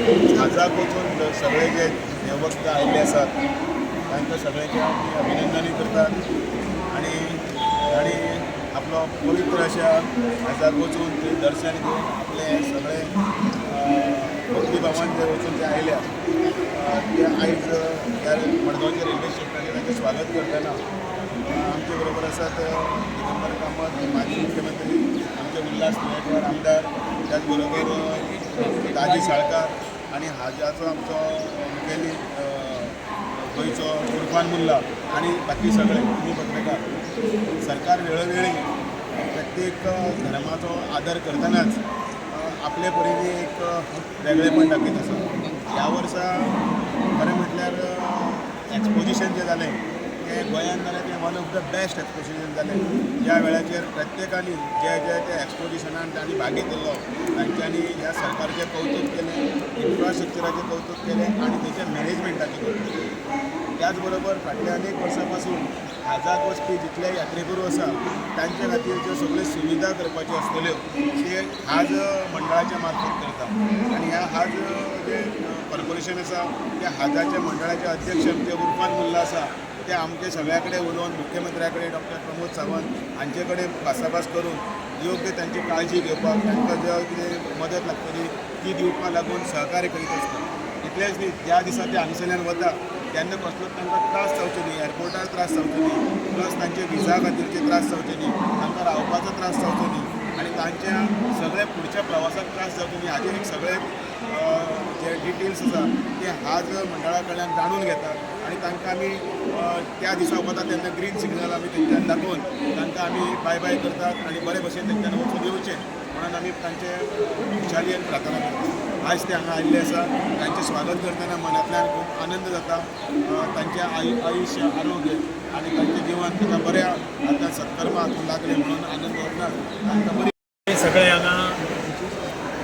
हाजाक वचून सगळे जे देवभक्त आयिल्ले आसात तांकां सगळ्यांचें आमी अभिनंदनूय करतात आनी तांणी आपलो पवित्र अशा हाजाक वचून थंय दर्शन घेवन आपले सगळे भक्तिभावान जे वचून ते आयल्या ते आयज ह्या मडगांवच्या रेल्वे स्टेशनाचेर तांचें स्वागत करतना आमचे बरोबर आसात दिगंबर कामत, माजी मुख्यमंत्री, आमचे उल्हास तुयेंकार आमदार, त्याच बरोबर दाजी साळकार आनी हाजाचो आमचो मुखेली गोंयचो उर्फान मुल्ला आनी बाकी सगळे तुमी पत्रकार. सरकार वेळोवेळी प्रत्येक धर्माचो आदर करतनाच आपले परीने एक वेगळेपण दाखयत आसा. ह्या वर्सा खरें म्हटल्यार एक्सपोजिशन जें जालें तें गोंयांत जालें तें one of the best exposition जालें. ज्या वेळाचेर प्रत्येकानी जे जे ते एक्सपोजिशनान तांणी भाग घेतिल्लो तांच्यांनी ह्या सरकारचें कौतूक केलें, इन्फ्रास्ट्रक्चराचें कौतूक केलें आनी तेच्या मॅनेजमेंटाचें कौतूक केलें. त्याच बरोबर फाटल्या अनेक वर्सां पासून हाजाक वचपी जितले यात्रेकरू आसा तांचे खातीर ज्यो सगळ्यो सुविधा करपाच्यो आसतल्यो ते हाज मंडळाच्या मार्फत करता आनी ह्या हाज जे कॉर्पोरेशन आसा त्या हाजाच्या मंडळाचे अध्यक्ष आमचे उर्फान मुल्ला आसा ते आमचे सगळ्या कडेन उलोवन मुख्यमंत्र्या कडेन डॉक्टर प्रमोद सावंत हांचे कडेन भासाभास करून योग्य तांची काळजी घेवपाक, तांकां ज्यो कितें मदत लागतली ती दिवपाक लागून सहकार्य करीत आसता. इतलेंच न्ही, ज्या दिसा ते हांगासरल्यान वता तेन्ना कसलोच तांकां त्रास जावचे न्ही, एअरपोर्टार त्रास जावचे न्ही, प्लस तांचे विजा खातीरचे त्रास जावचे न्ही, तांकां रावपाचो त्रास जावचो न्ही आनी तांच्या सगळ्या फुडच्या प्रवासाक त्रास जावचो न्ही हाजेर एक सगळे जे डिटेल्स आसा ते हाज मंडळा कडल्यान जाणून घेतात आनी तांकां आमी त्या दिसा वता तेन्ना ग्रीन सिग्नल आमी तेंच्यान दाखोवन तांकां आमी बाय बाय करतात आनी बरे भशेन तेंच्यान वचून येवचें म्हणून आमी तांचे खुशालयेन प्रार्थना करतात. आयज ते हांगा आयिल्ले आसा, तांचें स्वागत करतना मनांतल्यान खूब आनंद जाता. तांचें आयुश्य, आरोग्य आनी तांचें जिवन ताका बऱ्या आतां सत्कर्मा हातूंत लागलें म्हणून आनंद जातना तांकां बरी सगळे हांगा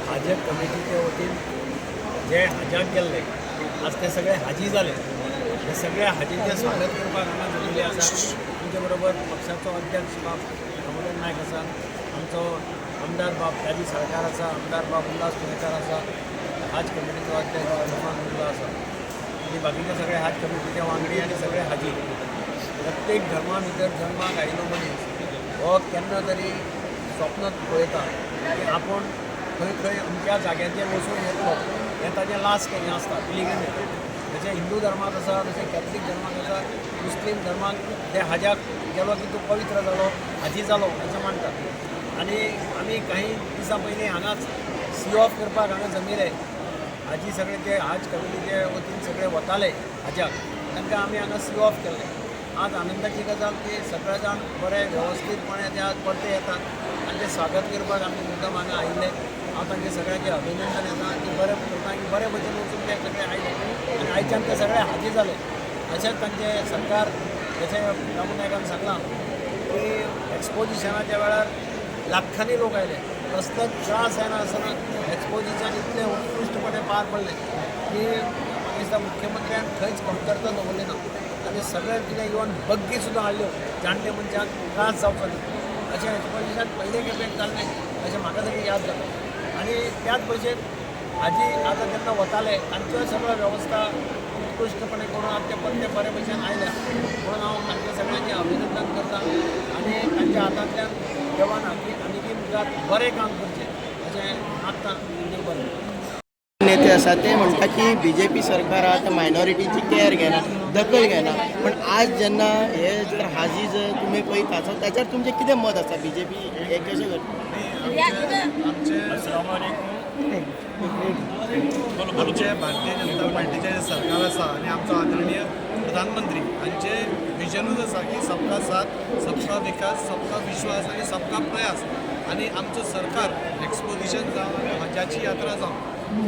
हाजे कमिटीचे वतीन जे हाज्याक गेल्ले आज ते सगळे हाजी जाले. हे सगळे हाजींचें स्वागत करपाक हांगा जमिल्ले आसा. आमचे बरोबर पक्षाचो अध्यक्ष बाब दामोदर नायक आसा, आमचो आमदार बाब दाजी साळकार आसा, आमदार बाब उल्हास तुयेंकार आसा, हाज कमिटीचो अध्यक्ष उर्फान मुल्ला आसा आनी बाकीचे सगळे हाज कमिटीचे वांगडी आनी सगळे हाजी. प्रत्येक धर्मा भितर जन्माक आयिल्लो मनीस हो केन्ना तरी स्वप्न पळयता की आपूण खंय खंय अमक्या जाग्यांचेर वचून येतलो, हें ताजें लास्ट हें आसता पिलिग्रिमेज. जशें हिंदू धर्मांत आसा तशें कॅथलीक धर्मांत आसा, मुस्लीम धर्मांत ते हाज्याक गेलो की तूं पवित्र जालो, हाजी जालो अशें मानतात. आनी आमी काही दिसां पयलीं हांगाच सी ऑफ करपाक हांगा जमिल्ले हाजी सगळे जे हाज कमिटीचे वतीन सगळे वताले हाज्याक, तांकां आमी हांगा सी ऑफ केल्ले. आज आनंदाची गजाल की सगळे जाण बरे वेवस्थीतपणे ते आज परते येतात आनी ते स्वागत करपाक आमी मुद्दम हांगा आयिल्ले. हांव तांचें सगळ्यांचें अभिनंदन येता की बरें करता की बरे भशेन वचून ते सगळे आयले आनी आयच्यान ते सगळे हाजी जाले. अशेंच तांचें सरकार, जशें दामू नायकान सांगलां की एक्सपोजिशनाच्या वेळार लाखांनी लोक आयले, कसलोच त्रास जायना आसतना एक्सपोजिशन इतलें उत्कृश्टपणे पार पडलें की म्हाका दिसता मुख्यमंत्र्यान खंयच कमतरता दवरली ना आनी सगळें कितें इवन बग्गी सुद्दां हाडल्यो जाणटे मनशांक त्रास जावचो न्ही अशें एक्सपोजिशन पयले खेपेक जाल्लें अशें म्हाका तरी याद जाता. आनी त्याच भशेन हाजी आतां जेन्ना वताले तांच्यो सगळ्यो वेवस्था उत्कृश्टपणे करून आतां ते परते बरे भशेन आयल्या म्हणून हांव तांचें सगळ्यांचें अभिनंदन करता आनी तांच्या हातांतल्यान देवान आनीकय मुखार बरें काम करचें अशें मागता. देव बरें. नेते आसा ते म्हणटा की बीजेपी सरकार आतां मायनॉरिटीची केअर घेना, दखल घेना. पण आज जेन्ना हे जर हाजी जर तुमी पळयता सो ताचेर तुमचें कितें मत आसा? बीजेपी हे कशें करता? आमचे भारतीय जनता पार्टीचें जें सरकार आसा आनी आमचो आदरणीय प्रधानमंत्री हांचें विजनूच आसा की सबका साथ, सबका विकास, सबका विश्वास आनी सबका प्रयास. आनी आमचो सरकार एक्सपोजिशन जावं आनी हजाची यात्रा जावं,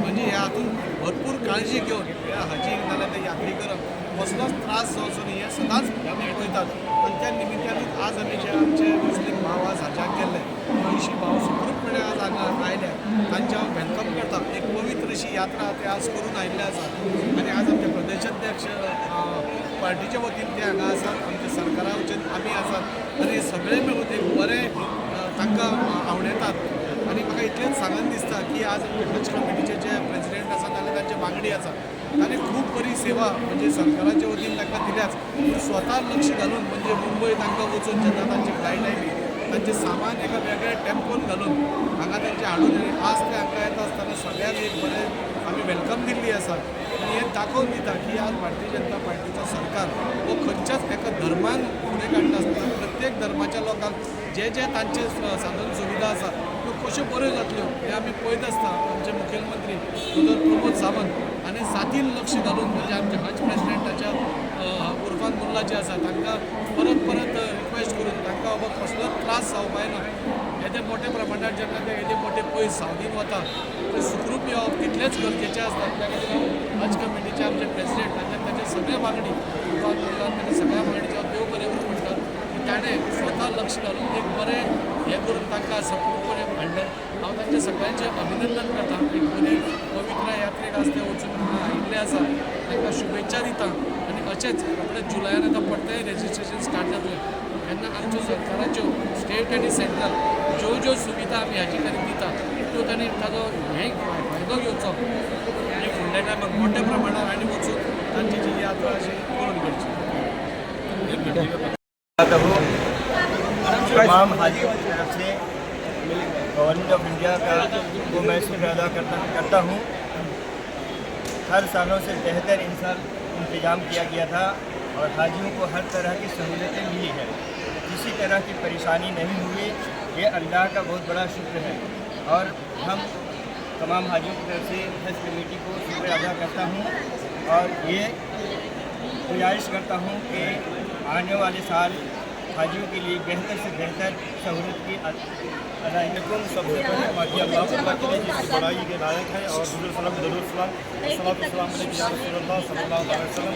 म्हणजे ह्या हातूंत भरपूर काळजी घेवन ह्या हाजीक नाल्यार त्या यात्रेकरांक कसलोच त्रास जावचो न्ही हें सदांच आमी पळयतात. आनी त्या निमित्तानूच आज आमी जे आमचे मुस्लीम भाव आज हाज्याक गेल्ले, अंयशीं भाव सुखरूपपणे आज हांगा आयले, तांचें हांव welcome करता. एक पवित्र अशी यात्रा ते आज करून आयिल्ले आसा आनी आज आमचे प्रदेशाध्यक्ष पार्टीच्या वतीन ते हांगा आसात, आमच्या सरकारा वतीन आमी आसात आनी सगळे मेळून एक बरें तांकां आंवडेतात. आनी म्हाका इतलेंच सांगन दिसता की आज आमचे हज कमिटीचे जे प्रेजिडेंट आसा नाल्यार तांचे वांगडी आसा ताणें खूब बरी सेवा म्हणजे सरकाराच्या वतीन तांकां दिल्याच, पूण स्वता लक्ष घालून म्हणजे मुंबय तांकां वचून जेन्ना तांची फ्लायट आयली तांचें सामान एका वेगळ्या टेम्पोन घालून हांगा तेंचें हाडून आनी आज ते हांगा येता आसतना सगळ्यांक एक बरें आमी welcome दिल्ली आसा. आनी हें दाखोवन दिता की आज भारतीय जनता पार्टीचो सरकार हो खंयच्याच एका धर्मान फुडें काडनासतना प्रत्येक धर्माच्या लोकांक जे जे तांचे साधन सुविधा आसा त्यो कश्यो बऱ्यो जातल्यो हें आमी पळयत आसता. आमचे मुखेलमंत्री दोतोर प्रमोद सावंत आनी सातीन लक्ष घालून म्हणजे आमचे हज प्रेसिडेंटाच्या उर्फान मुल्ला जे आसा तांकां परत परत रिक्वेस्ट करून तांकां बाबा कसलोच त्रास जावपा जायना. येदे मोठ्या प्रमाणात जेन्ना ते येदे मोठे पयस सावदीन वता ते सुखरूप येवप तितलेंच गरजेचें आसता. त्या खातीर हांव हज कमिटीचे आमचे प्रेसिडेंट आनी ताचे सगळे वांगडी उर्फान मुल्ला ताचे सगळ्या वांगडीचे हांव देव बरें करूं म्हणटा की ताणें स्वता लक्ष घालून एक बरें हें करून तांकां सखरूपपणे हाडलें. हांव तांचें सगळ्यांचें अभिनंदन करता. एक बरी पवित्र यात्रेक आज ते वचून हांगा आयिल्ले आसा तांकां शुभेच्छा दिता. आनी अशेंच रोखडें जुलयान आतां परतेंय रेजिस्ट्रेशन स्टार्ट जातलें तेन्ना आमच्यो सरकाराच्यो स्टेट आनी सेंट्रल ज्यो ज्यो सुविधा आमी हाजे खातीर दिता त्यो तांणी ताजो हें फायदो घेवचो आनी फुडल्या टायमाक मोठ्या प्रमाणात आनी वचून तांची जी यात्रा अशी करून करची. तमाम हाजियों की तरफ से गवर्नमेंट ऑफ इंडिया का को मैं शुक्र अदा करता करता हूँ। हर सालों से बेहतर इन साल इंतज़ाम किया गया था और हाजियों को हर तरह की सहूलतें मिली है, किसी तरह की परेशानी नहीं हुई। ये अल्लाह का बहुत बड़ा शुक्र है और हम तमाम हाजियों की तरफ से हज कमेटी को शुक्र अदा करता हूँ और ये गुजारिश करता हूँ कि आने वाले साल हाजियों के लिए बेहतर से बेहतर सहूलत की अदायगी। सबसे पहले बाकी अल्लाह के लिए जिसकी बड़ाई के लायक है और हज़ूर सलाम दरूद सलाम सलात सलाम अलैहि या रसूलुल्लाह सल्लल्लाहु अलैहि वसल्लम।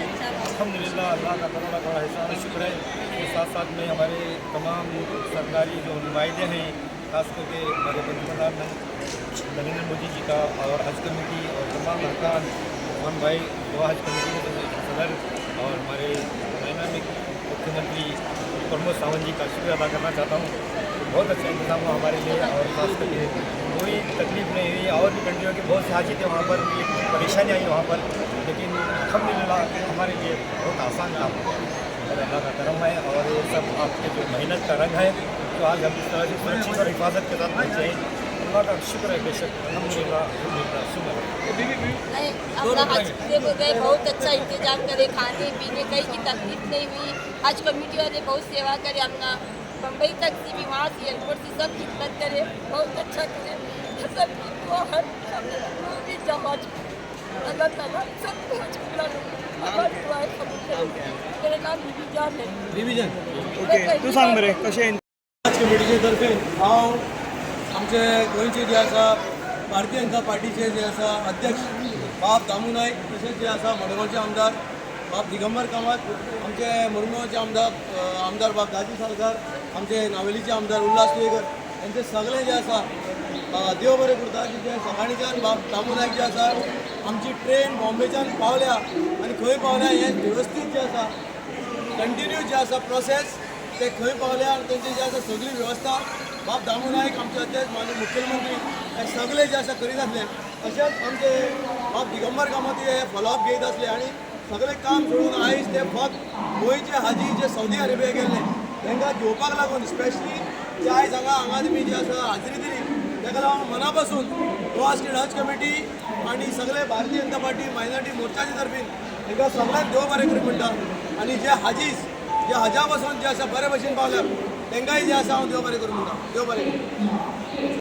अल्हम्दुलिल्लाह, अल्लाह का करोड़ा करोड़ा एहसान शुक्र है। के साथ साथ में हमारे तमाम सरकारी जो नुमाइंदे हैं, खास करके हमारे प्रधानमंत्री नरेंद्र मोदी जी का और हज कमेटी और तमाम अरकान मोहन भाई गोवा हज कमेटी के सदर और हमारे डायनामिक मुख्यमंत्री प्रमोद सावंत जी का शुक्र अदा करना चाहता हूँ। बहुत अच्छा इंतजाम हुआ हमारे लिए और खास करके कोई तकलीफ नहीं हुई। और भी कंट्रियों के बहुत से हाजी थे वहाँ पर, एक परेशानी आई वहाँ पर, लेकिन अल्हम्दुलिल्लाह हमारे लिए बहुत आसान काम हो गया और अल्लाह का करम है और ये सब आपके जो मेहनत का रंग है तो आज हम इस तरह से सुरक्षित और हिफाजत के साथ पहुँचे हैं। अल्लाह का शुक्र है, बेशक अल्हम्दुलिल्लाह अल्हम्दुलिल्लाह शुक्र। नहीं, अपना हज पूरे हो गए, बहुत अच्छा इंतजाम करे, खाने पीने कहीं की तकलीफ नहीं हुई। हज कमेटी वाले बहुत सेवा करे, अपना बम्बई तक से भी वहाँ से एयरपोर्ट से सब खिदमत करे, बहुत अच्छा करे। सबकी दुआ है, भी जहाज अल्लाह ताला सबको हज पूरा हमारी दुआएं कबूल करे। मेरा नाम बीबी जान है। रिविजन ओके, तूं सांग मरे कशें हज कमिटीचे तर्फे हांव आमचे गोंयचे जे आसा भारतीय जनता पार्टीचे जे आसा अध्यक्ष बाब दामू नायक, तशेंच जे आसा मडगांवचे आमदार बाब दिगंबर कामत, आमचे मुरगांवचे आमदार आमदार बाब दाजी सालकार, आमचे नावेलीचे आमदार उल्हास तुयेकर, हेंचे सगळे जे आसा देव बरें करता की जे सकाळीच्यान बाब दामू नायक जे आसा आमची ट्रेन बॉम्बेच्यान पावल्या आनी खंय पावल्या हें वेवस्थीत जे आसा कंटिन्यू जे आसा प्रोसेस ते खंय पावल्या आनी तेंची जी आसा सगळी वेवस्था बाब दामू नायक आमचे अध्यक्ष माननीय मुख्यमंत्री हे सगळे जे आसा करीत आसले. तशेंच आमचे बाब दिगंबर कामत हे फॉलोअप घेयत आसले आनी सगळें काम सोडून आयज ते फक्त गोंयचे हाजी जे सौदी अरेबिया गेल्ले तांकां घेवपाक लागून स्पेशली जे आयज हांगा हांगा तुमी जी आसा हाजरी दिली ताका लागून मना पासून गोवा स्टेट हज कमिटी आनी सगळे भारतीय जनता पार्टी मायनॉरिटी मोर्चाचे तर्फीन तांकां सगळ्यांक देव बरें करूं म्हणटा. आनी जे हाजीज जे हजा पासून जे आसा बरे भशेन पावल्या तांकांय जे आसा हांव देव बरें करूं म्हणटा. देव बरें करूं.